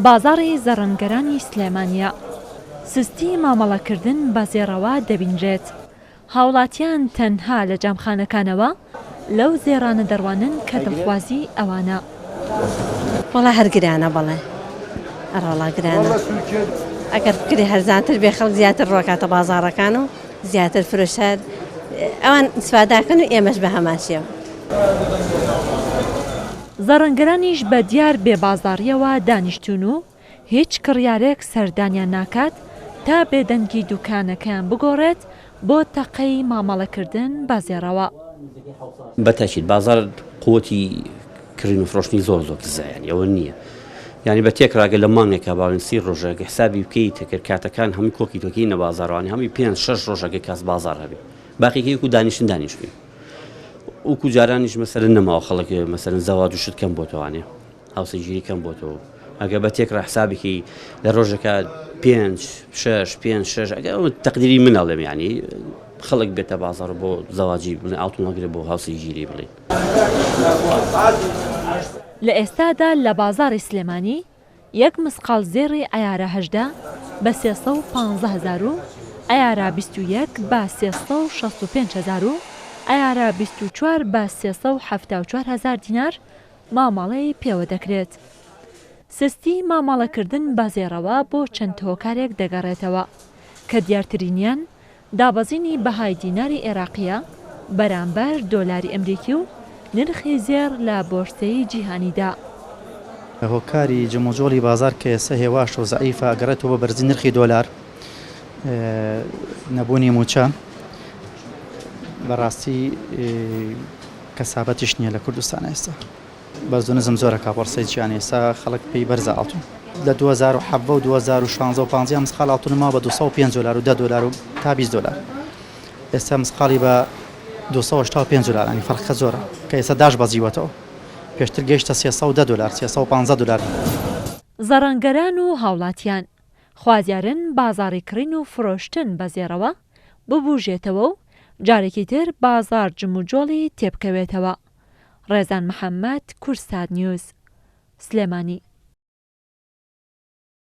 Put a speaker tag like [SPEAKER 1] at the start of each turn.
[SPEAKER 1] بازاڕی زەڕەنگەرانی سلێمانییە. سستی مامەڵەکردن بە زێڕەوە دەبینرێت. هاوڵاتیان تەنها لە جامخانەکانەوە لەو زێڕانە دەڕوانن کە دڵخوازی ئەوانە.
[SPEAKER 2] وەڵا هەر گرانە بەڵێ ئەڕەڵا گرانە ئەگەر بکرێ هەرزانتر بێ خەڵک زیاتر ڕۆکاتە بازاڕەکان و زیاتر فرۆشار ئەوان ئیسفاداکەن و ئێمەش بە هەمان شێوە.
[SPEAKER 1] زەڕەنگەرانیش بە دیار بێ بازاڕییەوە دانیشتوون و هیچ کڕیارێک سەردانیان ناکات تا بێدەنگی دوکانەکەیان بگۆڕێت بۆ تەقەی مامەڵەکردن بە زێڕەوە.
[SPEAKER 3] بە تاکید بازاڕ قوتی کڕین و فرۆشتنی زۆر زۆر دزە یانی ئەوە نییە یانی بە تێکڕا گەر لە مانگێکا باڵێن سی ڕۆژە گە حسابی بکەی تەکر کاتەکان هەمووی کۆکی تۆکی نە بازاڕوانی هەمووی پێنج شەش ڕۆژە گە کاس بازاڕ هەبێ باقیەکەی وەکو دانیشتن دانیشتوین وەکو جارانیش مەسەلەن نەماوە خەڵک مەسەلەن زەواج و شت کەم بۆتەوانێ هاوسەرگیری کەم بۆتەوە ئەگەر بە تێکڕا حسابێکی لە ڕۆژەکە پێنج شەش پێنج شەش ئەگەر ئەوە تەقدیری من ئەڵێم یانی خەڵک بێتە بازاڕ بۆ زەواجی بڵێن ئاڵتون هەڵگرێ بۆ هاوسەرگیری بڵێن.
[SPEAKER 1] لە ئێستادا لە بازاڕی سلێمانی یەک مسقاڵ زێڕی عەیارە 18 بە 315 هەزار و عەیارە 21 بە 365 هەزار و عەیارە 24 بە 374 هەزار دینار مامەڵەی پێوە دەکرێت. سستی مامەڵەکردن بە زێڕەوە بۆ چەند هۆکارێک دەگەڕێتەوە، کە دیارترینیان دابەزینی بەهای دیناری عێراقییە بەرامبەر دۆلاری ئەمریکی و نرخی زێڕ لە بۆرسەی جیهانیدا.
[SPEAKER 4] هۆکاری جموجۆڵی بازاڕ کە ئێستا هێواشە و زەعیفە ئەگەڕێتەوە بۆ بەرزی نرخی دۆلار، نەبوونی مووچە، بەڕاستی کەسابەتیش نییە لە کوردستان ئێستا. بەرز و نزم زۆرە کاپۆرسەی جیهانی ئێستا خەڵک پێی بەرزە ئاڵتون لە 2017 و 2016 و 15 مسقال ئاڵتون ماوە بە 205 دلار و 10 دلار و تا 20 دلار ئێستا مسقاڵی بە 285 دلار ینی فەرقە زۆرە کە ئێستا داش بەزیوەتەوە پێشتر گەیشتە 310 دلار 315 دلار.
[SPEAKER 1] زەڕەنگەران و هاوڵاتیان خوازیارن بازاڕی کڕین و فرۆشتن بە زێڕەوە ببوژێتەوە و جارێکی تر بازاڕ جموجۆڵی تێبکەوێتەوە. ڕێزان محەمەد، کوردسات نیوز، سلێمانی.